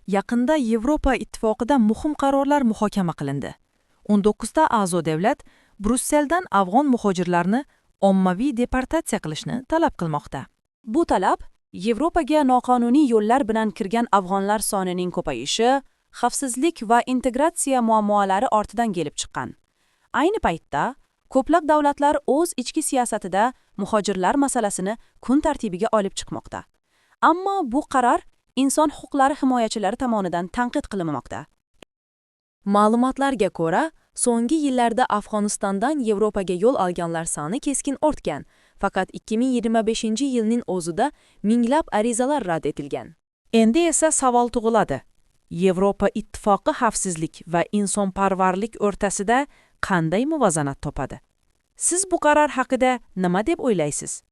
Yaqinda Yevropa Ittifoqida muhim qarorlar muhokama qilindi. 19 ta a'zo davlat Brusseldan afg'on muhojirlarini ommaviy deportatsiya qilishni talab qilmoqda. Bu talab Yevropaga noqonuniy yo'llar bilan kirgan afg'onlar sonining ko'payishi, xavfsizlik va integratsiya muammolari ortidan kelib chiqqan. Ayni paytda ko'plab davlatlar o'z ichki siyosatida muhojirlar masalasini kun tartibiga olib chiqmoqda. Ammo bu qaror inson huquqlari himoyachilari tomonidan tanqid qilinmoqda. Ma'lumotlarga ko'ra, so'nggi yillarda Afg'onistondan Yevropaga yo'l olganlar soni keskin ortgan. Faqat 2025-yilning o'zida minglab arizalar rad etilgan. Endi esa savol tug'iladi. Yevropa Ittifoqi xavfsizlik va insonparvarlik o'rtasida qanday muvozanat topadi? Siz bu qaror haqida nima deb o'ylaysiz?